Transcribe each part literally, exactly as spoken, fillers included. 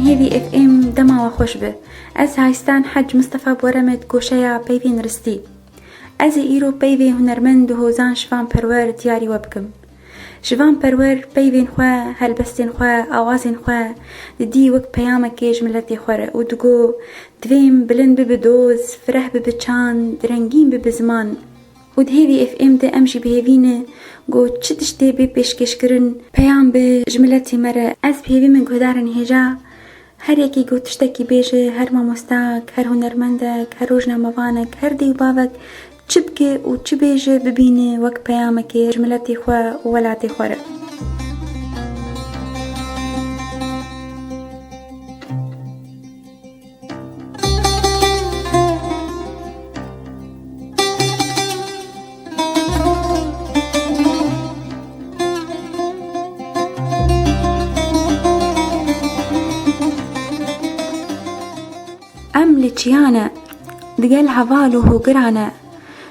Hêvî F M dema we xweş be. Ez Haystan Hec Mistefa bi we re me di goşeya peyvên ristî. Ez ê îro peyvê hunermend û hozan Şivan Perwer diyarî we bikim. Şivan Perwer peyvên xwe, helbestên xwe, awazên xwe didî wek peyamekê ji miletê xwe re û digot, divêm bilind bibe doz, fireh bibe çand, rengîn bibe ziman. Û di Hêvî F M de em jî bi hêvî ne ku çi tiştê bê pêşkêşkirin, peyam be ji miletê me re. Ez bi hêvî me guhdarên hêja, her yekî ku tiştekî bêje, her mamostak, her hunermendek, her rojnamevanek, her dê û bavek çi bike û çi bêje, bibîne wek peyamekê ji miletê xwe û welatê xwe re. Em li çiya ne, digel heval û hogiran e.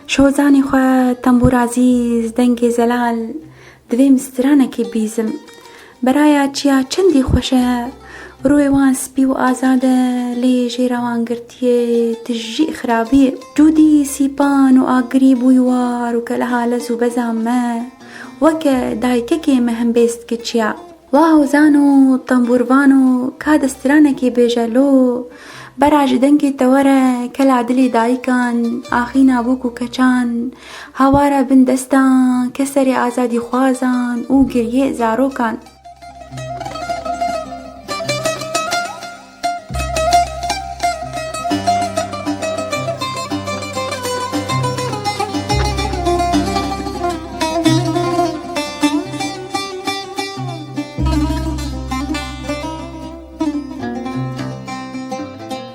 Şozanê xwe, tembûr azîz, dengê zelal, divêm stranekê bîzim. Beraya çiya çendî xweş e. Rûyê wan spî û azad e, lê jêra wan girtiyê tijî xirabî ye. Cûdî sîpan û agirî bûyî war û keleha lez û beza me. Weke dayikekê me hembêz dike çiya. Wa hozan û tembûrvan û ka de stranekê bêje lo. Bera ji dengê te were, kela dilê dayikan, axîna bûk û keçan, hawara bin destan, keserê azadîxwazan û giriyê zarokan.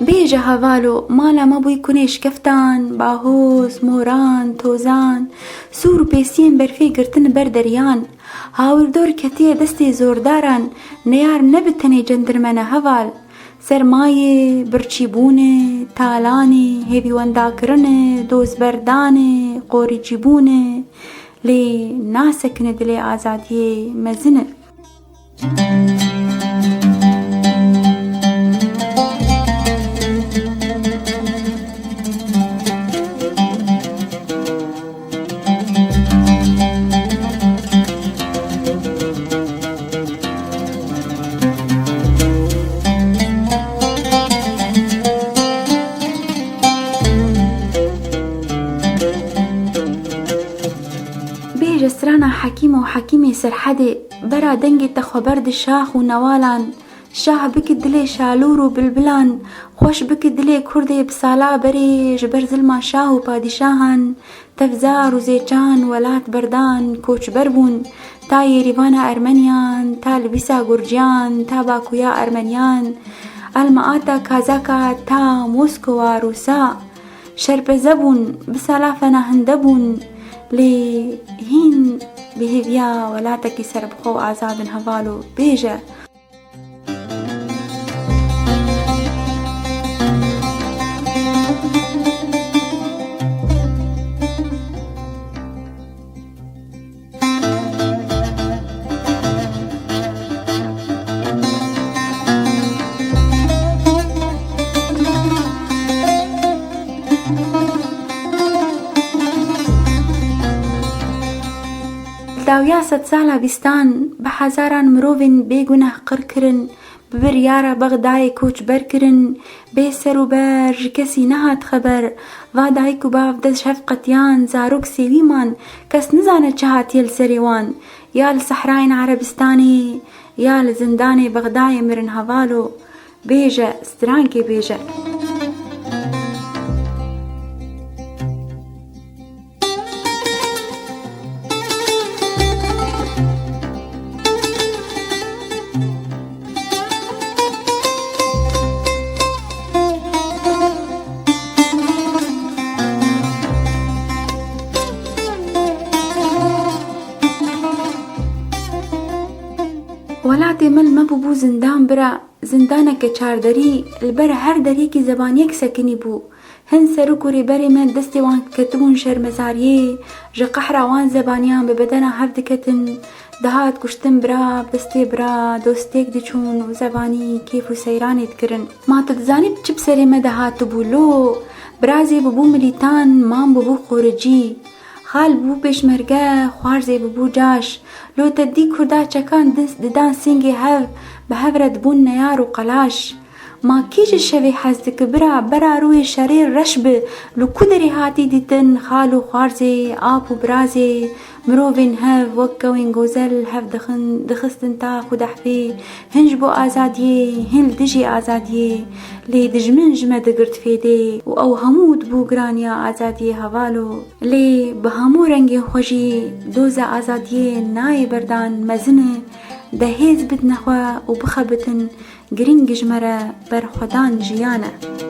Bêje hevalo, mala me bûyî kunê şikeftan, bahoz, moran, tozan, sûr û pêsiyên berfê girtin ber deriyan. Hawirdor ketiye destê zordaran, neyar ne bi tenê cendirme ne heval. Sermayê, birçîbûnê, talanê, hêvîwendakirinê, dozberdanê, qorîcîbûnê, lê nasekine dilê azadiyê mezin e. Bêje strana Hekîm û Hekîmê Serhedê, bera dengê te xwe berde şax û newalan, şah bike dilê şalûr û bilbilan, xweş bike dilê kurdê bi sala berê ji ber zilma şah û padîşahan, tevzar û zêçan welat berdan, koçber bûn, ta Yerîvana Ermeniyan, ta Libîsa Gurciyan, ta Bakuya Ermeniyan, Almaata Kazaka, ta Moskowa Rûsa. Şerpeze bûn, bi sala fena hinde bûn, lê hîn bi hêviya welatekî serbixwe û azad in hevalo. Bêje. Dawiya sedsala bîstan bi hezaran mirovên bêguneh qir kirin, bi biryara Bexdayê koçber kirin, bê ser û ber ji kesî nehat xeber. Va dayik û bav dest ji hev qetiyan, zarok sêwî man, kes nizane çi hatiye li serê wan. Ya li sehrayên Erebistanê, ya li zindanê Bexdayê mirin hevalo. Bêje, strankê bêje. Welatê me li me bûbû zindan bira, zindaneke çarderî, li ber her deriyekî zebaniyek sekinî bû. Hin serok û rêberê me destê wan ketibûn şermezariyê, ji qehra wan zebaniyan bi bedena hev diketin, dihat kuştin bira bi destê bira, dostêk diçûn û zebanî kêf û seyranê dikirin. Ma tu dizanî çi bi serê me de hatibû lo? Birazê bibû milîtan, mam bibû xoricî. Xal bû pêşmerge, xwarzê bû bû caş. Lo te dî kurda çekan dis didan singê hev, bi hev re dibûn neyar û qelaş. Ma kî ji şevê hez dike bira, bera rûyê şerê reş bi, li ku derê hatî dîtin xal û xwarzê, ap û birazê, mirovên hev wek kewên gozel hev dixin, dixistin tax û dehfê, hin ji bo azadiyê, hin li dijî azadiyê, lê dijmin ji me digirt fêdê û ew hemû dibû giraniya azadiyê hevalo. Lê bi hemû rengên xwe jî doza azadiyê nayê berdan mezin e, de hêz bidine xwe û bixebitin, girîng ji me re berxwedan jiyan e.